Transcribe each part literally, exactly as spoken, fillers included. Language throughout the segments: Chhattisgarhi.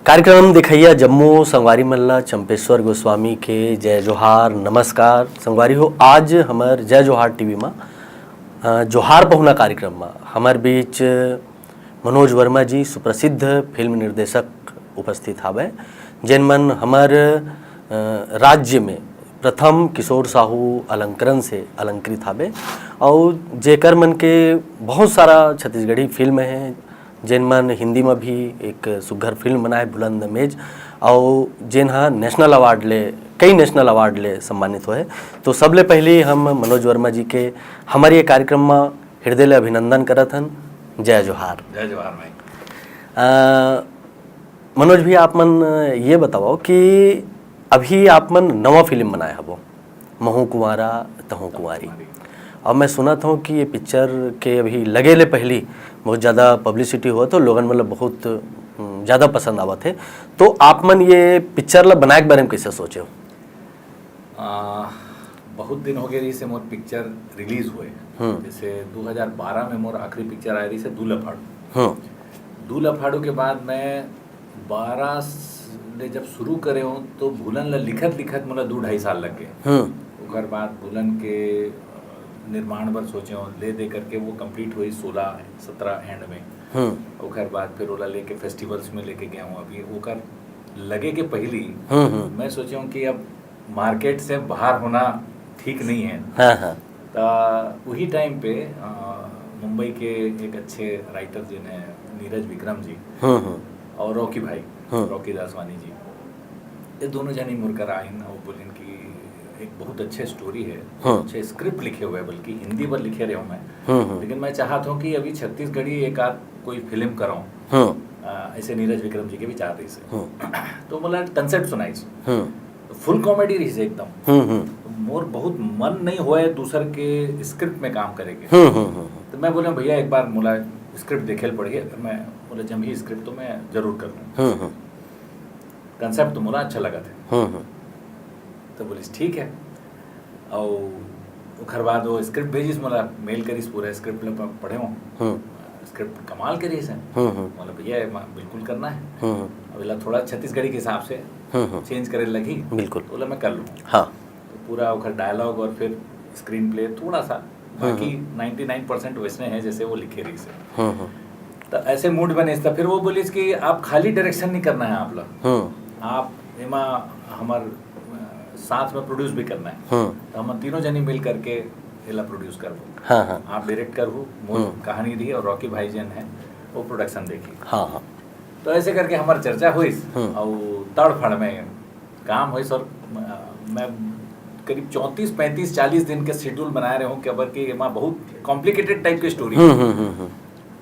कार्यक्रम देखइया जम्मो संगवारी मन ला चंपेश्वर गोस्वामी के जय जोहार, नमस्कार। संगवारी हो, आज हमर जय जोहार टीवी मा, अ, जोहार पहुना कार्यक्रम मा हमर बीच मनोज वर्मा जी, सुप्रसिद्ध फिल्म निर्देशक, उपस्थित हावय, जेन मन हमर, अ, राज्य में प्रथम किशोर साहू अलंकरण से अलंकृत हावे, अउ जेकर मन के बहुत सारा छत्तीसगढ़ी फिल्म हे, जेन मन हिंदी म भी एक सुग्घर फिल्म बनाए बुलंद मेज, अउ जेन ह नेशनल अवार्ड ले, कई नेशनल अवार्ड ले सम्मानित होए। तो सबले पहली हम मनोज वर्मा जी के हमर ये कार्यक्रम म हृदय ले अभिनंदन करत हन। जय जोहार। जय जोहार भाई। अ, मनोज भैया, आप मन ये बताओ कि अभी आप मन नवा फिल्म बनाए हवो, महू कुंवारा तहू कुंवारी। अब मैं सुनत हूँ कि ये पिक्चर के अभी लगे ले पहली बहुत ज़्यादा पब्लिसिटी होवत हे, लोगन मतलब बहुत, हम्म, ज़्यादा पसंद आवत हे। तो आप मन ये पिक्चर ला बनाए के बारे में कैसे सोचे हो? आ, बहुत दिन हो गए रहिस हे मोर पिक्चर रिलीज हुए। हम्म। जैसे दो हज़ार बारह में मोर आखिरी पिक्चर आए रहिस हे दू लफाड़ू। हम्म दू लफाड़ू के बाद मैं बारह स-, ले जब शुरू करे हूँ तो भूलन ला लिखत लिखत मोला दू ढाई साल लग गए। हम्म ओकर बाद भूलन के अ, निर्माण बर सोचे हूँ, ले दे करके वो कंप्लीट हुई सोलह सत्रह एंड में। हम्म ओकर बाद फिर ओला लेके फेस्टिवल्स में लेके गया हूँ। अभी ओकर लगे के पहली हम्म हम्म मैं सोचे हूँ कि अब मार्केट से बाहर होना ठीक नहीं है। हाँ हाँ तो वही टाइम पे अ, मुंबई के एक अच्छे राइटर जिन्हें नीरज विक्रम जी हम्म हम्म और रॉकी भाई, हम्म। रॉकी दासवानी जी, ये दोनों जने मुड़कर आइन और बोलेन कि एक बहुत अच्छे स्टोरी है, हम्म। अच्छे स्क्रिप्ट लिखे हुए हैं, बल्कि हिंदी पर लिखे रहे हूँ मैं, हम्म हम्म लेकिन मैं चाहता हूँ कि अभी छत्तीसगढ़ी एक आध कोई फिल्म कराऊँ। हम्म अ, ऐसे नीरज विक्रम जी के विचार रही से। हम्म तो बोला, कंसेप्ट सुनाइस, हम्म तो फुल कॉमेडी रही से एकदम। हम्म हम्म तो मोर बहुत मन नहीं हुआ है दूसर के स्क्रिप्ट में काम करेंगे। हम्म हम्म हम्म तो मैं बोला, भैया एक बार मोला स्क्रिप्ट देखे ल पड़िए, अगर मैं बोला जम ही स्क्रिप्ट तो मैं जरूर कर लूँ। हम्म हम्म कंसेप्ट तो मोला अच्छा लगा था। हम्म हम्म तो बोलिस ठीक है। और ओकर बाद वो स्क्रिप्ट भेजिस मोला, मेल करिस, पूरा स्क्रिप्ट ल प-, पढ़े हूँ। हम्म स्क्रिप्ट कमाल के रहिस हे। हम्म हम्म मतलब भैया ये मा-, बिल्कुल करना है। हम्म अब एला थोड़ा छत्तीसगढ़ी के हिसाब से हम्म हम्म चेंज करे लगी। बिल्कुल। तो बोला मैं कर लूँ। हाँ तो पूरा ओकर डायलॉग और फिर स्क्रीन प्ले थोड़ा सा, बाकी नाइन्टी नाइन परसेंट वैसने है जैसे वो लिखे रहिस हे। हम्म हम्म तो ऐसे मूड बनिस, तो फिर वो बोलिस कि आप खाली डायरेक्शन नहीं करना है आप लोग, हम्म आप एमा हमर अ, साथ में प्रोड्यूस भी करना है। हम्म तो हम तीनों जनी मिल करके एला प्रोड्यूस करबो। हाँ हाँ आप डायरेक्ट करबो, मोर हम्म। कहानी रही और रॉकी भाई जन है वो प्रोडक्शन देखी। हाँ हाँ तो ऐसे करके हमार चर्चा होइस हम्म। और तड़फड़ में काम होइस और अ, मैं करीब चौंतीस पैंतीस चालीस दिन के शेड्यूल बनाए रहे हूँ, काबर कि एमा बहुत कॉम्प्लिकेटेड टाइप के स्टोरी हम्म है। हम्म हम्म हम्म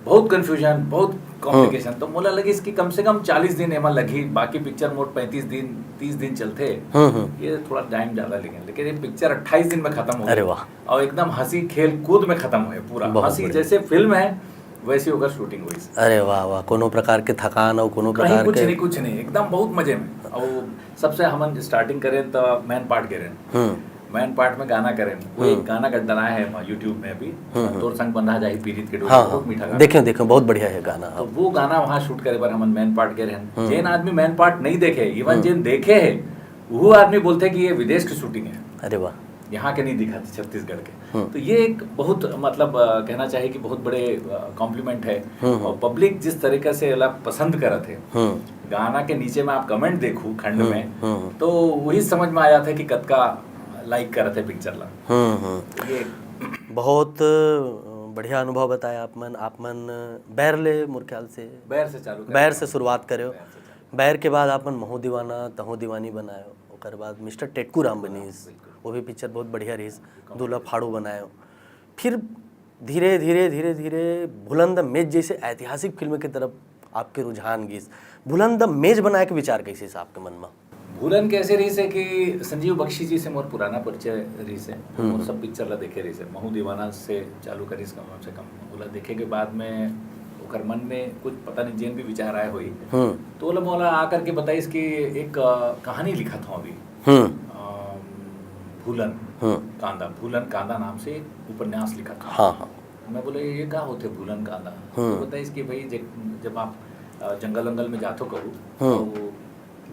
बहुत कन्फ्यूजन, बहुत कॉम्प्लिकेशन। तो मोला लगिस कि कम से कम चालीस दिन एमा लगही, बाकी पिक्चर मोर पैंतीस दिन, तीस दिन चलथे। हम्म हम्म ये थोड़ा टाइम ज्यादा लेकिन, लेकिन ये पिक्चर अट्ठाईस दिन में खत्म हो अरे गई। वाह। और एकदम हंसी खेल कूद में खत्म हुए पूरा। बहुत हंसी बढ़िया। जैसे फिल्म है वैसी ओकर शूटिंग हुई। अरे वाह वाह, कोनो प्रकार के थकान और कोनो कहीं प्रकार कुछ के नहीं, कुछ नहीं, एकदम बहुत मजे में। और सबसे हमन स्टार्टिंग करें तो मैन पार्ट के रहे, हम्म मैन पार्ट में गाना करें, वो हम्म। एक गाना का डला है यूट्यूब में अभी, हम्म, हम्म। तोर संग बंधा जाही पीरित के डोरी, हाँ बहुत हाँ मीठा गाना। देखियो देखियो, बहुत बढ़िया है गाना। तो हाँ वो गाना वहाँ शूट करे बर हमन मैन पार्ट के रहन। हम्म। जेन आदमी मैन पार्ट नहीं देखे, इवन हम्म। जेन देखे है, वो आदमी बोलते कि ये विदेश की शूटिंग है, अरे वाह। यहाँ के नहीं दिखाते छत्तीसगढ़ के। हम्म। तो ये एक बहुत मतलब अ, कहना चाहिए कि बहुत बड़े कॉम्प्लीमेंट है। हम्म, हम्म। और पब्लिक जिस तरीके से एला पसंद करत है, हम्म गाना के नीचे में आप कमेंट देखू खंड हम्म, में, हम्म। तो वही समझ में आ जाता है कि कतका लाइक करत है पिक्चर ला। हम्म हम्म ये बहुत अ, बढ़िया अनुभव बताया आप मन। आप मन बैर ले, मोर ख्याल से बैर से चालू करें। बैर से शुरुआत करेव। बैर से चालू। बैर के बाद आप मन महू दीवाना तहू दीवानी बनायो, ओकर बाद मिस्टर टेटकू राम बनीस, बिल्कुल। वो भी पिक्चर बहुत बढ़िया रहिस। दूल्हा फाड़ू बनायो, फिर धीरे धीरे धीरे धीरे भूलन द मेज जैसे ऐतिहासिक फिल्म की तरफ आपके रुझान गिस। भूलन द मेज बनाए के विचार कैसे से आपके मन में? भूलन कैसे रहिस है कि संजीव बख्शी जी से मोर पुराना परिचय रहिस है, हम्म। मोर सब पिक्चर ला देखे रहिस है, महू दीवाना से चालू करिस कम से कम। ओला देखे के बाद में ओकर मन में कुछ पता नहीं जेन भी विचार आए होई, हम्म तो ओला मोला आ करके बताइस कि एक अ, कहानी लिखत हूँ अभी, हम्म अ, भूलन हम्म कांदा, भूलन कांदा नाम से एक उपन्यास लिखत हूँ। हाँ हाँ मैं बोले ये का होते भूलन कांदा? हम्म। तो बताइस कि भाई जे-, जब आप अ, जंगल वंगल में जाथो कहू, हम्म। तो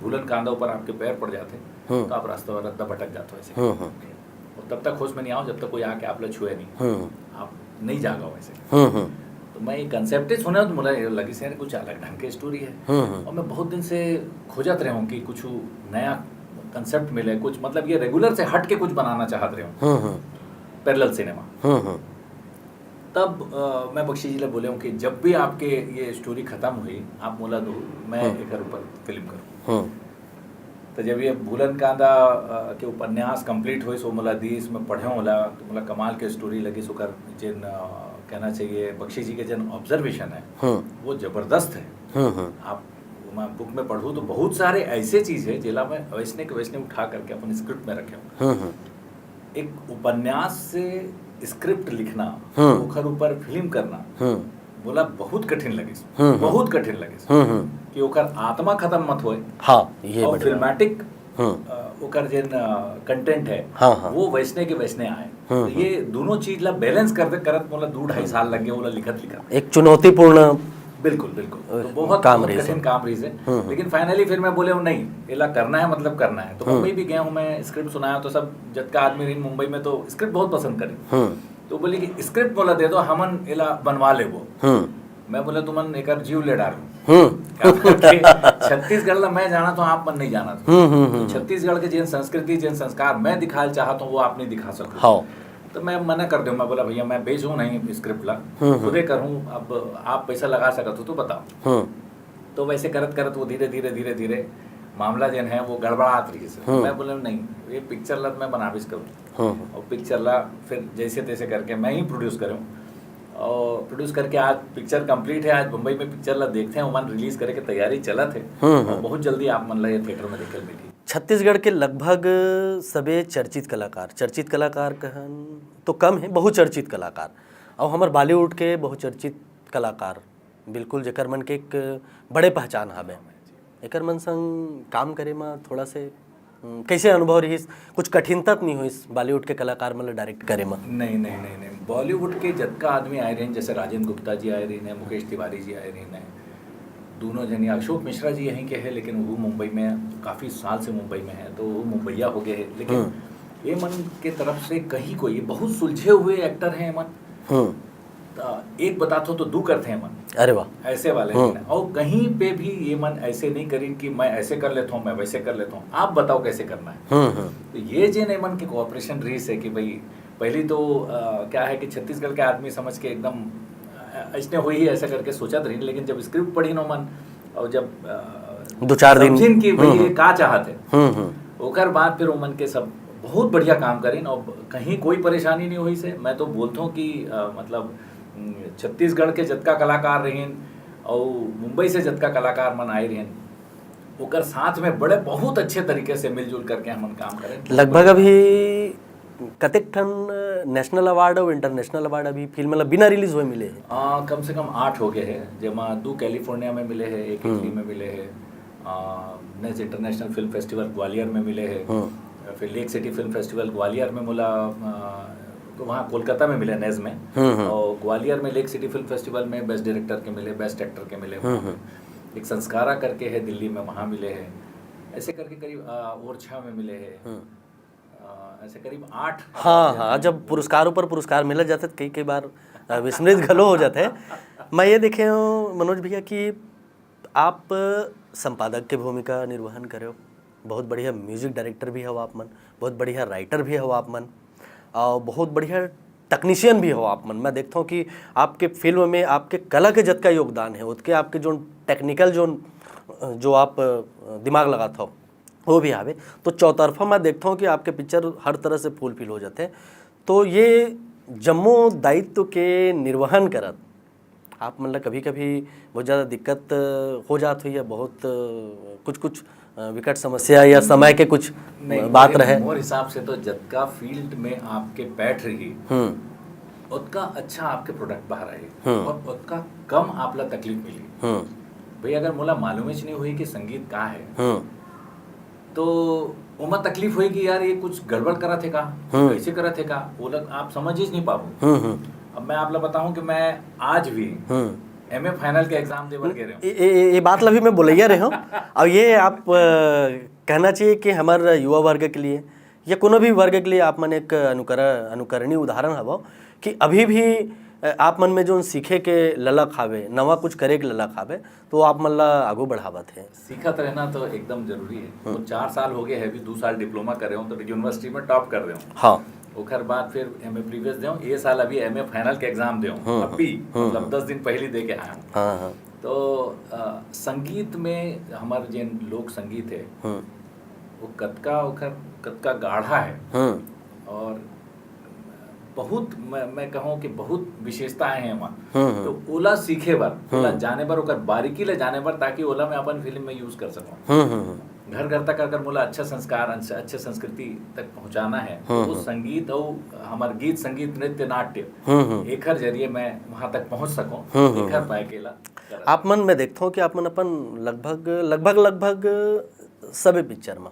भूलन कांदा ऊपर आपके पैर पड़ जाते, हम्म। तो आप रास्ता रद्दा भटक जाते हो ऐसे। हम्म, हम्म। और तब तक होश में नहीं आओ जब तक कोई आके आप ला छुए नहीं। हम्म। आप नहीं जागा हो ऐसे। हम्म, हम्म। तो मैं ये कंसेप्ट ही सुना तो मुझे लगी सर कुछ अलग ढंग की स्टोरी है। हम्म, हम्म। और मैं बहुत दिन से खोजत रहे हूँ कि कुछ नया कंसेप्ट मिले, कुछ मतलब ये रेगुलर से हट के कुछ बनाना चाहत रहे हूँ हम्म, हम्म। Parallel cinema. हम्म, हम्म। तब अ, मैं बख्शी जी ले बोले हूँ कि जब भी आपके ये स्टोरी खत्म हुई, आप मोला दो, मैं हम्म। एकर ऊपर फिल्म करूँ। हम्म। तो जब ये भूलन कांदा अ, के उपन्यास कंप्लीट होइस, वो मोला दीस, मैं पढ़े होला, तो मोला कमाल के स्टोरी लगिस। ओकर जिन अ, कहना चाहिए बख्शी जी के जिन ऑब्जर्वेशन है, हम्म। वो जबरदस्त है। हम्म, हम्म। आप मैं बुक में पढ़ूँ तो बहुत सारे ऐसे चीज है जेला मैं वैसने के वैसने उठा करके अपन स्क्रिप्ट में रखे हूँ। हम्म, हम्म। एक उपन्यास से स्क्रिप्ट लिखना, हम्म। ओखर ऊपर फिल्म करना, हम्म। बोला बहुत कठिन लगिस, हम्म, हम्म। बहुत कठिन लगिस हम्म, हम्म। कि ओकर आत्मा खत्म मत होए हाँ, ये और बढ़िया। फिल्मेटिक हम्म। अ, ओकर जेन कंटेंट है, हाँ, हाँ। वो वैसने के वैसने आए। हम्म, तो ये दोनों चीज ला बैलेंस करते करत मोला दो ढाई साल लग गए, ओला लिखत लिखत। एक चुनौतीपूर्ण बिल्कुल, बिल्कुल। तो अ, बहुत काम बहुत रहिस कठिन है। काम रहिस है। हम्म। लेकिन फाइनली फिर मैं बोले हूँ, नहीं, एला करना है, मतलब करना है। तो हम्म। मुंबई भी गया हूँ मैं, स्क्रिप्ट सुनाया तो सब जतका आदमी रहिन मुंबई में तो स्क्रिप्ट बहुत पसंद करिन। हम्म। तो बोले कि स्क्रिप्ट मोला दे दो, हमन एला बनवा लेबो। हम्म। मैं बोले, तुमन एकर जीव ले डारो। हम्म। क्या बात है? छत्तीसगढ़ ला मैं जानत हूँ, आप मन नहीं जानत हो। हम्म, हम्म, हम्म, तो हम्म। छत्तीसगढ़ के जेन संस्कृति, जेन संस्कार मैं दिखाए चाहत हूँ, वो आप नहीं दिखा सको। हाँ। तो मैं मना कर दूँ, मैं बोला, भैया, मैं भेजूँ नहीं स्क्रिप्ट ला, हम्म, हम्म। खुदे करूँ, अब आप पैसा लगा सकत हो तो बताओ। हम्म। तो वैसे करत करत वो धीरे धीरे धीरे धीरे मामला जेन है वो गड़बड़ात रहिस। हम्म। मैं बोले, नहीं, ये पिक्चर ला मैं बनाबेच करूँ। हम्म, हम्म। और पिक्चर ला फिर जैसे तैसे करके मैं ही प्रोड्यूस करूँ। और प्रोड्यूस करके आज पिक्चर कंप्लीट है, आज मुंबई में पिक्चर ला देखते हैं, ओमन रिलीज करे के तैयारी चलत है। हम्म, हम्म। और बहुत जल्दी आप मन ला ये थिएटर में देखे मिलही। छत्तीसगढ़ के लगभग सबे चर्चित कलाकार, चर्चित कलाकार कहन तो कम है, बहुचर्चित कलाकार, और हमर बॉलीवुड के बहुचर्चित कलाकार, बिल्कुल जेकर मन के एक बड़े पहचान हावे, एकर मन संग काम करे म थोड़ा से, हम्म, कैसे अनुभव रहिस? कुछ कठिनता तो नहीं होइस बॉलीवुड के कलाकार मन ल डायरेक्ट करे म? नहीं, नहीं, नहीं, नहीं। बॉलीवुड के जतका आदमी आए रहिन, जैसे राजेंद्र गुप्ता जी आए रहिन है, मुकेश तिवारी जी आए रहिन है, दोनों जने, अशोक मिश्रा जी यहीं के हैं, लेकिन वो मुंबई में, काफ़ी साल से मुंबई में है, तो वो मुंबईया हो गए हैं। लेकिन हम्म। ये मन के तरफ से कहीं कोई, ये बहुत सुलझे हुए एक्टर हैं ये मन। हम्म। तो एक बताथो तो दू करते हैं मन। अरे वाह। ऐसे वाले हम्म। नहीं ना। और कहीं पे भी ये मन ऐसे नहीं करिन कि मैं ऐसे कर लेता हूँ, मैं वैसे कर लेता हूँ, आप बताओ कैसे करना है। हम्म, हम्म। तो ये जे ने मन के कोऑपरेशन रहिस है कि भाई, पहली तो अ, क्या है कि छत्तीसगढ़ के आदमी समझ के एकदम अ, ऐसने होही ऐसा करके सोचत रहिन, लेकिन जब स्क्रिप्ट पढ़िन ओमन और जब अ, दो चार दिन। समझिन कि भाई हम्म, ये हम्म। का चाहत है, हम्म, हम्म। ओकर बाद फिर ओमन के सब बहुत बढ़िया काम करिन और कहीं कोई परेशानी नहीं होइस है। मैं तो बोलथों कि अ, मतलब उम, छत्तीसगढ़ के जतका कलाकार रहिन और मुंबई से जतका कलाकार मन आए रहिन, ओकर साथ में बड़े बहुत अच्छे तरीके से मिलजुल करके हमन काम करें। लगभग अभी कतेक ठन नेशनल अवार्ड और इंटरनेशनल अवार्ड अभी फिल्म ला बिना रिलीज हुए मिले हैं? आ, कम से कम आठ हो गए हैं, जेमा दो कैलिफोर्निया में मिले हैं, एक हम्म। इटली में मिले हैं, आ, Naz international film festival Gwalior में मिले हैं, हम्म। फिर लेक सिटी फिल्म फेस्टिवल ग्वालियर में मोला, आ, तो वहाँ कोलकाता में मिले नेज में, हम्म, हम्म। और ग्वालियर में लेक सिटी फिल्म फेस्टिवल में बेस्ट डायरेक्टर के मिले, बेस्ट एक्टर के मिले, हम्म, हम्म। एक संस्कारा करके है दिल्ली में, वहाँ मिले हैं, ऐसे करके करीब आ, ओरछा में मिले हैं। हम्म। आ, ऐसे करीब आठ। हाँ, हाँ, जब पुरस्कारों पर पुरस्कार मिलत जाथे त कई, कई बार, अ, विस्मृत घलो हो जाथे। मैं ये देखे हूँ मनोज भैया कि आप संपादक के भूमिका निर्वहन करे हो, बहुत बढ़िया म्यूजिक डायरेक्टर भी हो आप मन, बहुत बढ़िया राइटर भी हो आप मन, और बहुत बढ़िया टेक्नीशियन भी हो आप मन। मैं देखता हूँ कि आपके फिल्म में आपके कला के जतका योगदान है, ओतके आपके जो टेक्निकल जो, जो आप, अ, दिमाग लगात हो, वो भी आवे। तो चौतरफा मैं देखता हूँ कि आपके पिक्चर हर तरह से फुलफिल हो जाते हैं। तो ये जम्मो दायित्व के निर्वहन करत आप मन ला कभी-कभी बहुत ज़्यादा दिक्कत हो जात होही या बहुत, अ, कुछ-कुछ, अ, विकट समस्या या समय के कुछ नहीं, बात मोर, रहे? मोर हिसाब से तो जतका फील्ड में आपके पैठ रही, हम्म। ओतका अच्छा आपके प्रोडक्ट बाहर आही हम्म। और ओतका कम आप ला तकलीफ मिली। हम्म। भैया, अगर मोला मालूम ही नहीं हुई कि संगीत का है, हम्म। तो ओमा तकलीफ होई कि यार, ये कुछ गड़बड़ करत है का, हम्म। कैसे करत है का, वो लोग आप समझ ही नहीं पाबो। हम्म, हम्म। अब मैं आप ला बताऊं कि मैं आज भी हम्म। एमए फाइनल के एग्जाम दे बर गे रहे हो। ये, ये, ये बात ला भी मैं बोलैया रहे हूँ। अब ये आप अ, कहना चाहिए कि हमारे युवा वर्ग के लिए या कोनो भी वर्ग के लिए आप मन एक अनुकर अनुकरणीय उदाहरण हवो कि अभी भी अ, आप मन में जो सीखे के ललक हावे, नवा कुछ करे के ललक हावे, तो आप मन ला आगू बढ़ावत है। सीखत रहना तो एकदम जरूरी है। वो चार साल हो गए हैं, अभी दो साल डिप्लोमा कर रहे हो तो यूनिवर्सिटी में टॉप कर रहे हो। हाँ। ओकर बाद फिर एमए प्रीवियस दे, ये साल अभी एमए फाइनल के एग्जाम दे, हम्म, अभी हम्म, मतलब दस दिन पहले दे के आया हूँ। हाँ हाँ। तो अ, संगीत में हमारे जिन लोक संगीत है, हम्म वो कतका ओकर कतका गाढ़ा है हम्म और बहुत, मैं, मैं कहूँ कि बहुत विशेषताएं हैं वहाँ। हम्म, हम्म। तो ओला सीखे बर, ओला जाने बर, ओकर बारीकी ले जाने बर, ताकि ओला मैं अपन फिल्म में यूज कर सकूँ। हम्म हम्म हम्म। घर घर तक अगर मोला अच्छा संस्कार, अच्छ- अच्छे संस्कृति तक पहुँचाना है, तो हम्म, वो हम्म। संगीत और हमार गीत, संगीत, नृत्य, नाट्य, हम्म, हम्म। एकर जरिए मैं वहाँ तक पहुँच सकूँ, हम्म, हम्म। एकर पाए के ला करत। आप मन, मैं देखता हूँ कि आप मन अपन लगभग लगभग लगभग सभी पिक्चर में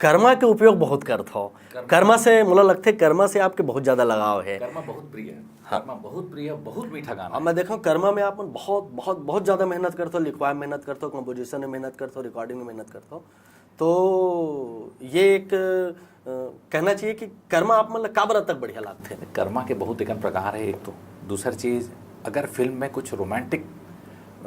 कर्मा के उपयोग बहुत करत हो। कर्मा से मोला लगथे, कर्मा से आपके बहुत ज्यादा लगाव है। कर्मा बहुत प्रिय है। हाँ। कर्मा बहुत प्रिय, बहुत मीठा गाना अब है। मैं देखा हूँ, कर्मा में आप मन बहुत बहुत बहुत ज्यादा मेहनत करते हो, लिखवाए में मेहनत करते हो, कंपोजिशन में मेहनत करते हो, रिकॉर्डिंग में मेहनत करते हो। तो ये एक अ, कहना चाहिए कि कर्मा आप मन ला काबर तक बढ़िया लागथे। कर्मा के बहुत एकन प्रकार है। एक तो दूसर चीज, अगर फिल्म में कुछ रोमांटिक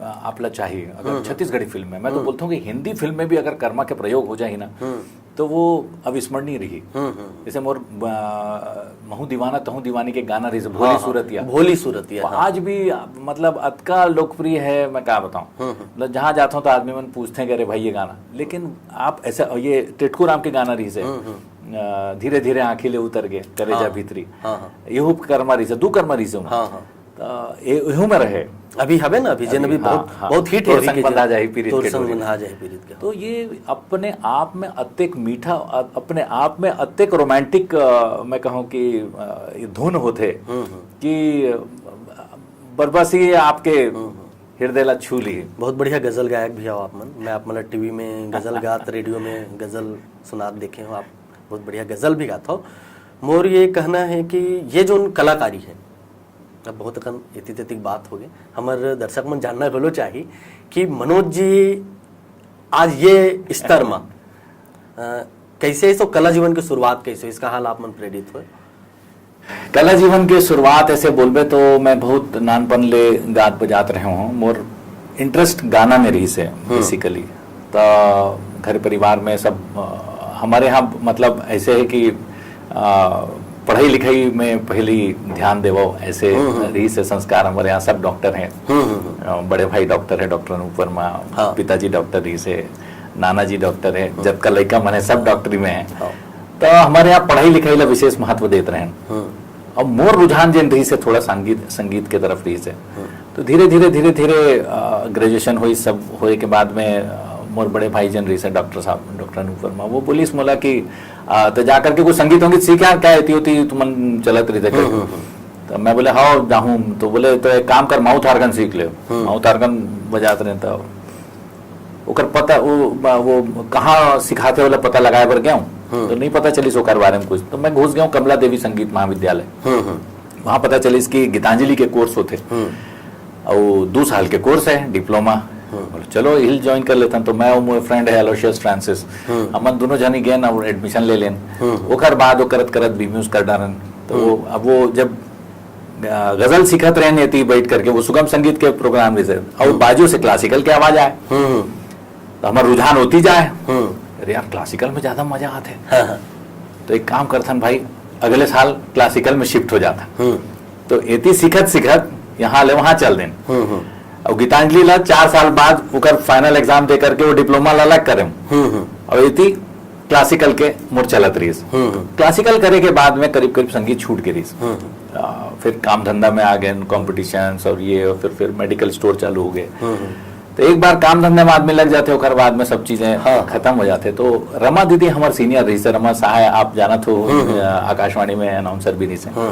आप ला चाहिए, अगर छत्तीसगढ़ी फिल्म में, मैं तो बोलता हूँ कि हिंदी फिल्म में भी अगर कर्मा के प्रयोग हो जाए ना, हम्म तो वो अविस्मरणीय रही। हम्म हम्म जैसे मोर अ, महू दीवाना तहू दीवानी के गाना रही, भोली हाँ, सूरतिया। भोली सूरतिया, वो हाँ। आज भी मतलब अतका लोकप्रिय है, मैं क्या बताऊं। हम्म, हम्म। मतलब जहाँ जाता हूँ तो आदमी मन पूछते हैं कि अरे भाई ये गाना, लेकिन आप ऐसा, ये टिटकू राम के गाना रही से हम्म, हम्म। अ, धीरे धीरे आँखी ले उतर गए करेजा हाँ, भीतरी। हाँ, हाँ। यहू कर्मा रही से, दू कर्मा रही से। हाँ हाँ। तो ये यहू में रहे। अभी हवे ना, अभी जेन अभी अभी, हाँ, बहुत हाँ। बहुत हिट तोर है अभी संग के बंधा जो- जाही पीरित तोर के संग डोरी। बंधा जाही पीरित के। तो ये अपने आप में अतेक मीठा, अ-, अपने आप में अतेक रोमांटिक, अ, मैं कहूँ कि अ, ये धुन होते हम्म हम्म। कि अ, बरबस ही आपके हृदय ला छू ली। बहुत बढ़िया गजल गायक भी हो आप मन। मैं आप मन ला टीवी में गजल गात, रेडियो में गजल सुनात देखे हो, आप बहुत बढ़िया गजल भी गात हो। मोर ये कहना है कि ये जो कलाकारी है, अब बहुत अकन एती तेती बात हो गए, हमर दर्शक मन जानना घलो चाही कि मनोज जी आज ये स्तर में अ, कैसे सो कला जीवन की शुरुआत कैसे, इसका हाल आप मन प्रेरित हुए? कला जीवन के शुरुआत ऐसे बोलबे तो मैं बहुत नानपन ले गात बजात रहे हूँ। मोर इंटरेस्ट गाना में रही से बेसिकली। तो घर परिवार में सब अ, हमारे यहाँ मतलब ऐसे है कि अ, पढ़ाई लिखाई में पहली ध्यान देवो, ऐसे रही से संस्कार। हमारे यहाँ सब डॉक्टर हैं। हम्म हम्म हम्म। अ, बड़े भाई डॉक्टर है, डॉक्टर अनुपवर्मा, हाँ। पिताजी डॉक्टर रही से, नाना जी डॉक्टर है, जबका लड़का मने सब डॉक्टरी में है। हाँ। तो हमारे यहाँ पढ़ाई लिखाई ला विशेष महत्व देत रहे। हम्म अब मोर रुझान जेन रही से थोड़ा संगीत, संगीत के तरफ रही से। तो धीरे धीरे धीरे धीरे ग्रेजुएशन हुई, सब होए के बाद में अ, मोर बड़े भाई जेन रही से डॉक्टर साहब, डॉक्टर अनुपवर्मा, वो बोलिस मोला कि अ, तो जा करके कुछ संगीत वंगीत सीख यार, क्या एती होती तुमन चलत रही थे। तो मैं बोले हाँ जाहूँ। तो बोले तो एक काम कर, माउथ ऑर्गन सीख ले। माउथ ऑर्गन बजात रहे तो ओकर पता, वो, वो कहाँ सिखाते वाला पता लगाए बर गया हूँ। तो नहीं पता चलिस ओकर बारे में कुछ। तो मैं घुस गया हूँ कमला देवी संगीत महाविद्यालय। हम्म हम्म वहाँ पता चलिस कि गीतांजलि के कोर्स होते। हम्म और दो साल के कोर्स है, डिप्लोमा। बोले, चलो हिल ज्वाइन कर लेता हूँ। तो मैं और मोर फ्रेंड है अलोशियस फ्रांसिस, हमन दोनों जनी गए ना एडमिशन ले लेन। ओकर बाद वो करत करत बीम्यूज कर डारन। तो वो, अब वो जब अ, गजल सीखत रहे नेती बैठ करके, वो सुगम संगीत के प्रोग्राम जैसे, और बाजू से क्लासिकल की आवाज आए, हम्म तो हमारा रुझान होती जाए। हम्म अरे यार, क्लासिकल में ज्यादा मजा आते। हाँ हाँ तो एक काम करथन भाई, अगले साल क्लासिकल में शिफ्ट हो जाता। हम्म तो एती सीखत सीखत यहाँ ले वहाँ चल देन। हम्म हम्म और गीतांजलि ला चार साल बाद ओकर फाइनल एग्जाम दे करके वो डिप्लोमा ला अलग करें। हम्म हम्म और एती क्लासिकल के मोर चलत रहीस। हम्म हम्म क्लासिकल करे के बाद में करीब करीब संगीत छूट के रहीस। हम्म आ, फिर काम धंधा में आ गए, कॉम्पिटिशन्स और ये, और फिर फिर मेडिकल स्टोर चालू हो गए। हम्म तो एक बार काम धंधे में आदमी लग जाते, ओकर बाद में सब चीजें हाँ। खत्म हो जाते। तो रमा दीदी हमार सीनियर रही से, रमा सहाय आप जानत हो, हम्म, हम्म। अ, आकाशवाणी में अनाउंसर भी रही से। हम्म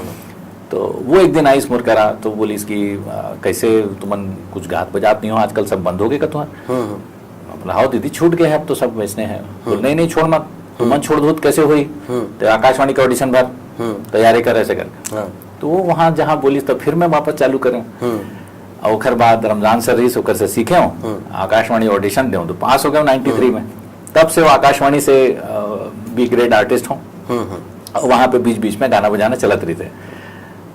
तो वो एक दिन आइस मोर करा, तो बोलिस कि अ, कैसे तुमन कुछ गात बजात नहीं हो आजकल, सब बंद हो गए का तुम्हार? हम्म हम्म अपना हाँ दीदी, छूट गए हैं, अब तो सब वैसने हैं। बोले, नहीं नहीं, छोड़ मत, तुमन छोड़ दो तो कैसे हुई? हम्म। तो आकाशवाणी का ऑडिशन भर, हम्म। तैयारी कर ऐसे कर। हाँ तो वो वहाँ जहाँ बोलिस, तो फिर मैं वापस चालू करूँ। हम्म और ओकर बाद रमजान सर रहिस, ओकर से सीखे हूँ, आकाशवाणी ऑडिशन देऊँ तो पास हो गया नाइन्टी थ्री में। तब से वो आकाशवाणी से बी ग्रेड आर्टिस्ट हूँ। और वहाँ पे बीच बीच में गाना बजाना चलत रहिथे।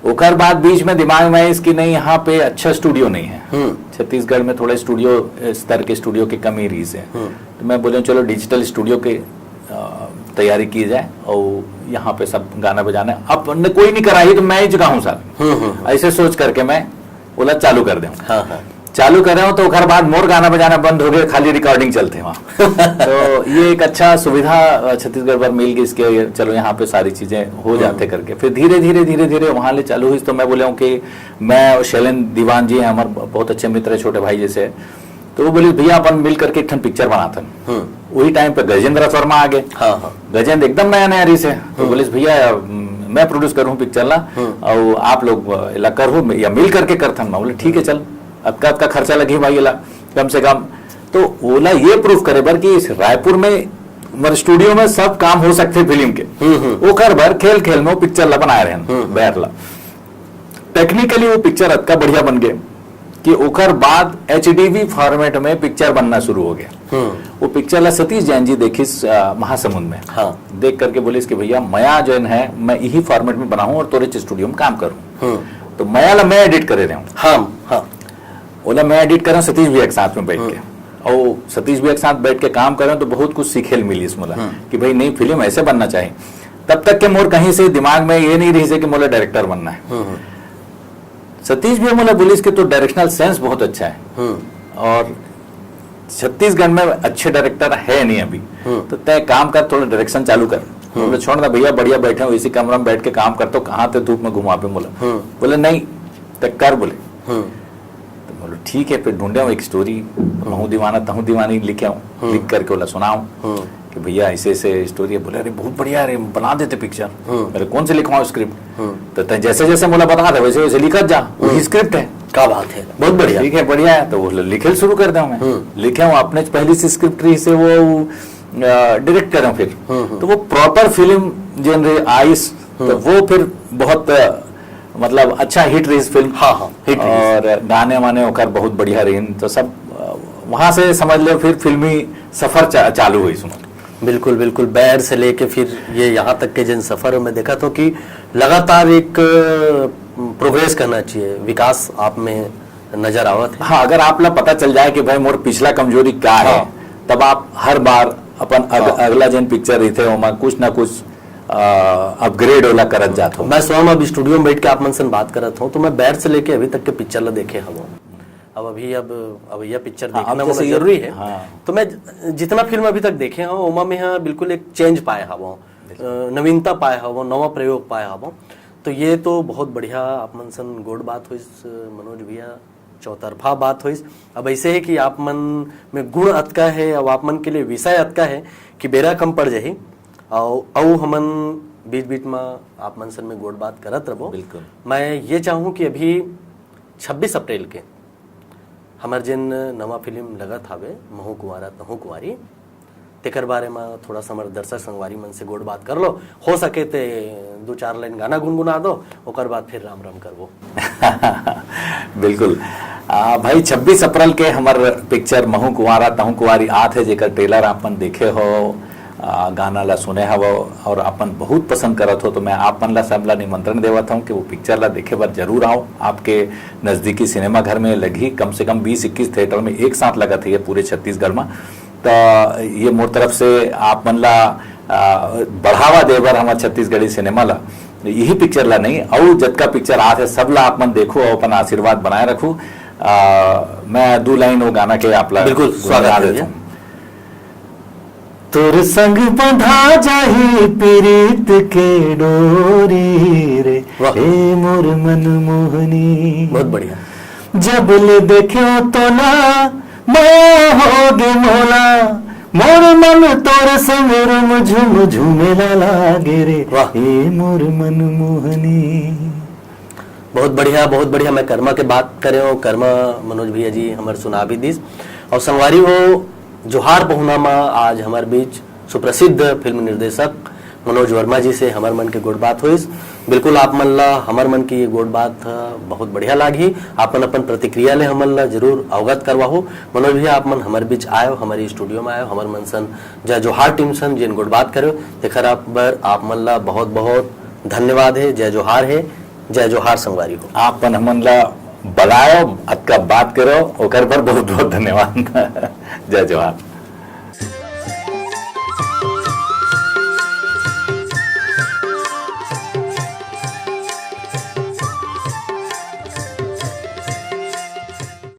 ओकर बाद बीच में दिमाग में आइस कि नहीं, यहाँ पे अच्छा स्टूडियो नहीं है। छत्तीसगढ़ में थोड़े स्टूडियो, स्तर के स्टूडियो के कमी रहिस हे। तो मैं बोले, चलो डिजिटल स्टूडियो के अ, तैयारी की जाए और यहाँ पे सब गाना बजाना, अब न कोई नहीं करा ही तो मैं ही गाऊँ साला। ऐसे सोच करके मैं ओला चालू कर देऊँ। हाँ, हाँ। चालू करे हूँ तो ओकर बाद मोर गाना बजाना बंद हो गया, खाली रिकॉर्डिंग चलथे वहाँ। तो ये एक अच्छा सुविधा अ, छत्तीसगढ़ बर मिल गई, इसके चलो यहाँ पे सारी चीजें हो जाथे करके। फिर धीरे धीरे धीरे धीरे वहाँ ले चालू हुई। तो मैं बोले हूँ कि मैं और शैलेंद्र दीवान जी हैं, हमारे बहुत अच्छे मित्र हैं, छोटे भाई जैसे। तो वो बोले, भैया अपन मिल करके एक ठन पिक्चर बनाथन। वही टाइम पे गजेंद्र वर्मा आ गए। हाँ, हाँ। गजेंद्र एकदम नया नया रहिस हे, तो बोलिस, भैया म, मैं प्रोड्यूस करूँ पिक्चर ला, और आप लोग अ, एला करहू या मिल करके करथन। मैं बोले, ठीक है, चल, अतका अतका खर्चा लगही भाई एला, कम से कम। तो ओला ये प्रूफ करे बर कि इस रायपुर में, मतलब स्टूडियो में सब काम हो सकथे फिल्म के, ओकर बर खेल खेल में वो पिक्चर ला बनाए रहन, बैर ला। टेक्निकली वो पिक्चर अतका बढ़िया बन गए कि ओकर बाद एचडीवी फॉर्मेट में पिक्चर बनना शुरू हो गया। वो पिक्चर ला सतीश जैन जी देखिस अ, महासमुंद में। हाँ। देख करके बोलिस कि भैया, मया जो है, मैं यही फॉर्मेट में बनाऊँ और तोरे स्टूडियो में काम करूँ। तो मया ला मैं एडिट करे रहूँ। हाँ, हाँ। ओला मैं एडिट करें सतीश भैया के साथ में बैठ के, और सतीश भैया के साथ बैठ के काम करें तो बहुत कुछ सीखे ल मिली इसमें ला, कि भाई, नहीं, फिल्म ऐसे बनना चाहिए। तब तक के मोर कहीं से दिमाग में ये नहीं रहिस हे कि मोला डायरेक्टर बनना है। सतीश भैया मोला बोलिस कि तो डायरेक्शनल सेंस बहुत अच्छा है, और छत्तीसगढ़ में अच्छे डायरेक्टर है नहीं अभी, तो तय काम कर, थोड़ा डायरेक्शन चालू कर। बोले, छोड़ ना भैया, बढ़िया बैठे हो इसी कमरा में बैठ के काम करता हूँ, कहाँ ते धूप में घुमाबे मोला। बोले, नहीं, तय कर बोले। तो बोले, ठीक है, फिर ढूंढे हूँ एक स्टोरी, महू दीवाना तहू दीवानी लिखे हूँ, लिख करके बोला सुनाऊँ कि भैया ऐसे ऐसे स्टोरी है। बोले, अरे बहुत बढ़िया, अरे बना देते पिक्चर। अरे कौन से लिखवाऊँ स्क्रिप्ट? तो तय जैसे जैसे मोला बता दे वैसे वैसे लिखत जा, वही स्क्रिप्ट है। क्या बात है, बहुत बढ़िया। ठीक है, बढ़िया है। तो वो लिखे शुरू कर दे मैं। लिखे हूँ अपने पहली सी स्क्रिप्ट रहिस हे वो डायरेक्ट करें फिर। तो वो प्रॉपर फिल्म जेन रे आइस, तो वो फिर बहुत अ, मतलब अच्छा हिट रहिस फिल्म। हाँ, हाँ, हिट रहिस। और गाने वाने ओकर बहुत बढ़िया रहिन, तो सब अ, वहाँ से समझ ले फिर फिल्मी सफर चा, चालू हुई सुनो। बिल्कुल, बिल्कुल। बैर से लेके फिर ये यहाँ तक के जिन सफर में देखा तो कि लगातार एक प्रोग्रेस करना चाहिए, विकास आप में नजर आवत है। हाँ, अगर आप ला पता चल जाए कि भाई मोर पिछला कमजोरी क्या है, हाँ। तब आप हर बार अपन अग, अगला जेन पिक्चर रहिथे ओमा कुछ ना कुछ अपग्रेड ओला करत जात हो। मैं स्वयं अब स्टूडियो में बैठ के आप मन से बात करत हूँ, तो मैं बैर से लेके अभी तक के पिक्चर ला देखे हवं। अब अभी अब अब यह पिक्चर हाँ, देखना अब बहुत जैसे जरूरी ये- है। हाँ। तो मैं ज- जितना फिल्म अभी तक देखे हूँ, ओमा में यहाँ बिल्कुल एक चेंज पाए हवं, अ, नवीनता पाए हवं, नवा प्रयोग पाए हवं। तो ये तो बहुत बढ़िया आप मन सन गोड बात होइस मनोज भैया, चौतरफा बात होइस। अब ऐसे है कि आप मन में गुण अतका है, अब आप मन के लिए विषय अतका है कि बेरा कम पड़ जाही। अउ अउ हमन बीच बीच में आप मन सन में गोड बात करत रहो। बिल्कुल। मैं ये चाहूँ कि अभी छब्बीस अप्रैल के हमर जेन नवा फिल्म लगत हावे, महू कुंवारा तहू कुंवारी, तेकर बारे में थोड़ा सा हमर दर्शक संगवारी मन से गोड बात कर लो। हो सके ते दो चार लाइन गाना गुनगुना दो, ओकर बाद फिर राम राम करबो। बिल्कुल। आ, भाई, छब्बीस अप्रैल के हमर पिक्चर महू कुंवारा तहू कुंवारी आत है, जेकर ट्रेलर आप मन देखे हो, आ, गाना ला सुने हव और आप मन बहुत पसंद करत हो, तो मैं आप मन ला सब ला निमंत्रण देवत हूँ कि वो पिक्चर ला देखे बर जरूर आओ। आपके नजदीकी सिनेमा घर में लगही, कम से कम बीस इक्कीस थिएटर में एक साथ लगत है ये पूरे छत्तीसगढ़ में। तो ये मोर तरफ से आप मन ला आ, बढ़ावा दे बर हमर छत्तीसगढ़ी सिनेमा ला यही पिक्चर ला नहीं, अउ जतका पिक्चर आत है सब ला आप मन देखो और अपन आशीर्वाद बनाए रखो। आ, मैं दू लाइन वो गाना के आप ला बिल्कुल, स्वागत गुनगुना है देता भैया। हूँ। तोर संग बंधा जाही प्रीत के डोरी रे, वाह। ए मोर मन मोहनी। बहुत बढ़िया। जब ले देख्यो तोला, मया होगे मोला, मोर मन तोर संग रुम झुम झुमेला लागे रे, वाह। ए मोर मन मोहनी। बहुत बढ़िया, बहुत बढ़िया। मैं कर्मा के बात करे हूँ, कर्मा मनोज भैया जी हमर सुना भी दिस। और संगवारी हो, जोहार पहुना मा आज हमर बीच सुप्रसिद्ध फिल्म निर्देशक मनोज वर्मा जी से हमर मन के गोठ बात होइस। बिल्कुल आप मन ला हमर मन के ये गोठ बात ह बहुत बढ़िया लागही। आप मन अपन प्रतिक्रिया ले हमन ला जरूर अवगत करवाहू। मनोज भैया, आप मन हमर बीच आयो, हमर स्टूडियो में आयो, हमर मन सन जय जोहार टीम सन जेन गोठ बात करो, तेखर आप बर आप मन ला बहुत बहुत धन्यवाद हे। जय जोहार हे। जय जोहार संगवारी हो। आप मन हमन ला बलायो, अतका बात करो, ओकर बर बहुत बहुत धन्यवाद। जय जोहार।